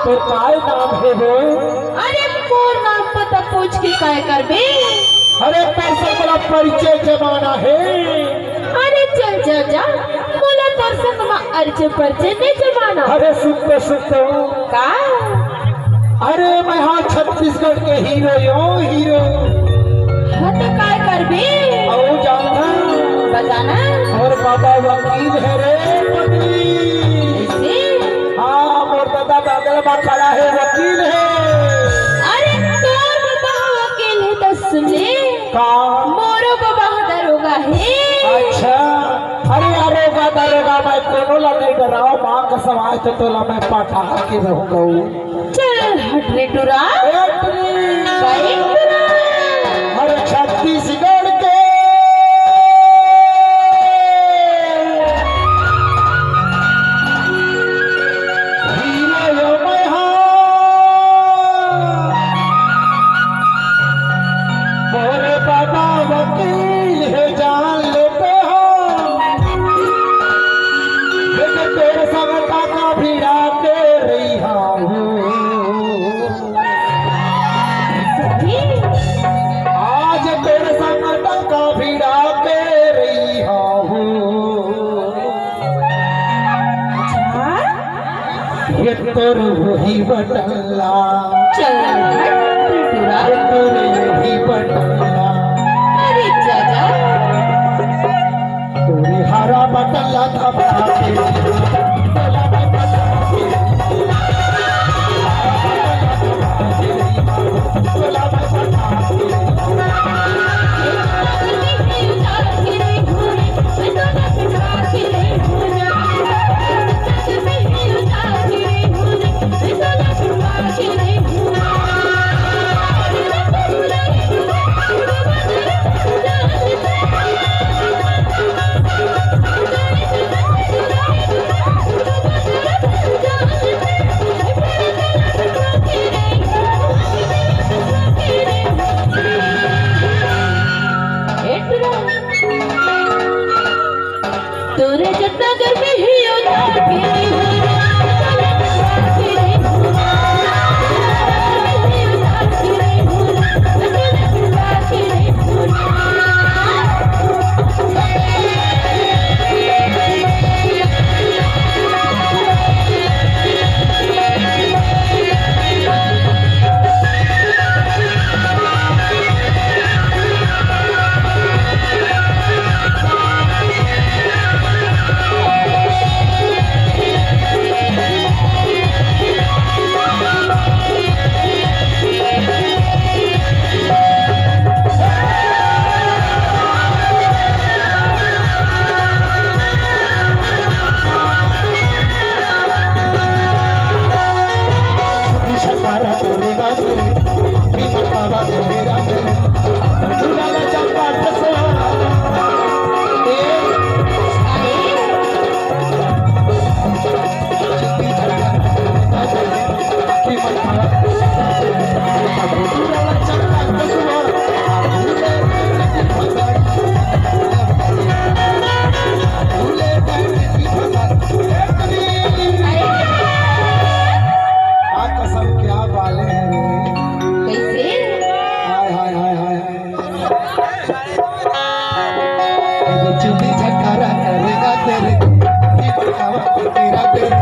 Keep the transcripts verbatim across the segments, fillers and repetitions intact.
तोर काय नाम हे वो? अरे, मोर नाम पता पूछ के काय करबे? अरे, तोर संग मोला परिचय जमाना हे। अरे, चल जा जा, मोला तोर संग मा अरचे परचे नइ जमाना। अरे, सुन तो, सुन तो। का? अरे, मैं हा छत्तीसगढ़ के हीरो यो, हीरो। हाँ, तो काय करबे? अउ जानथस? बता ना। मोर बाबा वकील हे रे पगली। कइसे? हाँ, मोर दादा बगल मा खड़ा हे, वकील हे। अरे, तोर बाबा वकील हे त सुन ले। का? मोरो बाबा ह दरोगा हे। अच्छा। अरे, दरोगा, दरोगा, मैं कोनो ला नइ डरावंव, माँ कसम आज तो तोला मैं पटा के रहूंगा। चल हट रे टुरा। ए टुरी। बाई टुरा। अरे छत्तीसगढ़ के हीरो यो मैं हा। मोरे बाबा वकील हे जान लेते हो। देख तोर संग टाका भिड़ा के रही हूँ। आज तोर संग टाका भिड़ा के रही हूँ। अच्छा? ये तोर वही बटला। चल हट टुरा। ये तोर वही बटला। अरे चाचा। तोरी हरा बटला था बाटे। तोरे जतना गर्मी ही उतार के आ कसम क्या बाले हैं रे। कैसे? हाय, हाय, हाय, हाय, हाय। चुन्नी झटकारा करेगा तेरे, ये बतावा तेरा तेरे।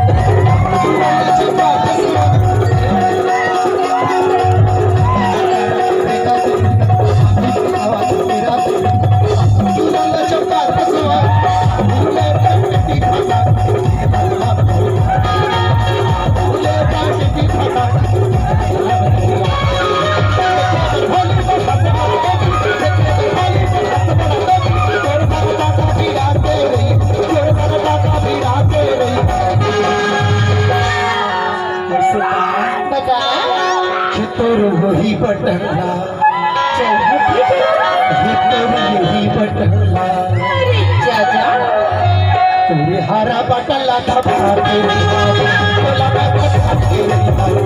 बता। कि तोर वही बटन ला। चल, हट। कि तोर यही बटन ला। अरे, जा, जा। तोरे हरा बटन ला दबा के रही हूँ। तोला मैं बता के रही हूँ।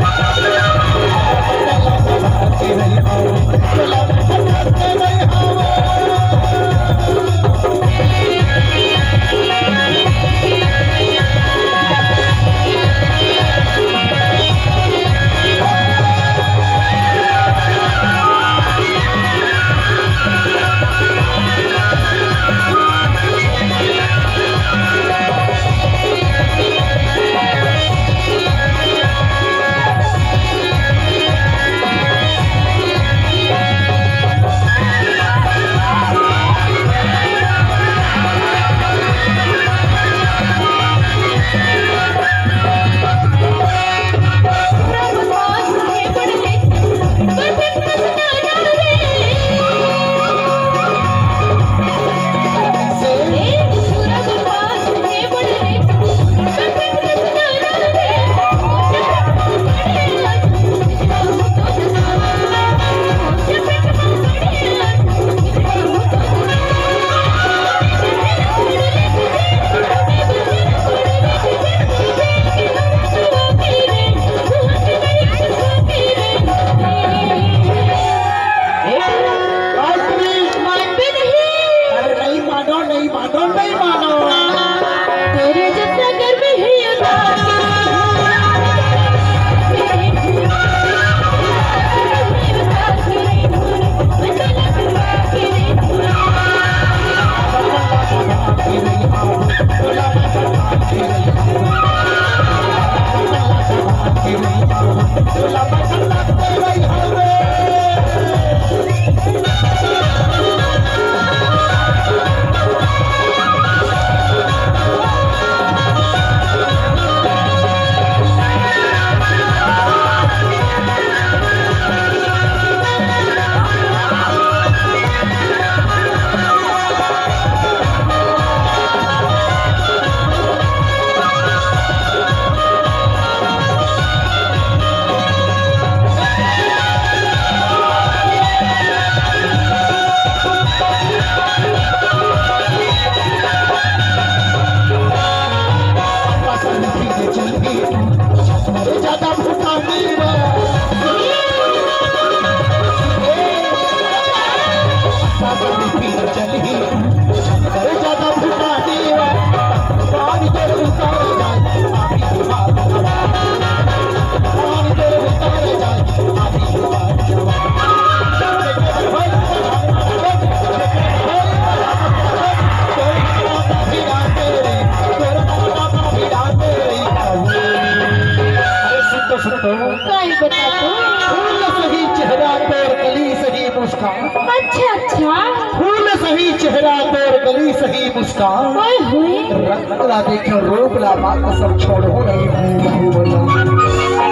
अरे सुन तो, सुन तो। काई बता तू? फूल सही चेहरा तोर, कली सही मुस्कान। अच्छा, अच्छा। फूल सही चेहरा तोर, कली सही मुस्कान। ओए होए। रंग ला देखो, रूप ला बात सब छोड़ो नहीं।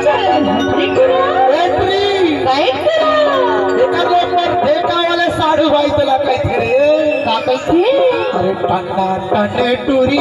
चल, बैठ रहा। बैठ रही। बैठ रहा। एकर लोग पर ठेका वाले साढ़ू भाई तोला कहते रे। का कहते? अरे टन्ना टन्ने टूरी।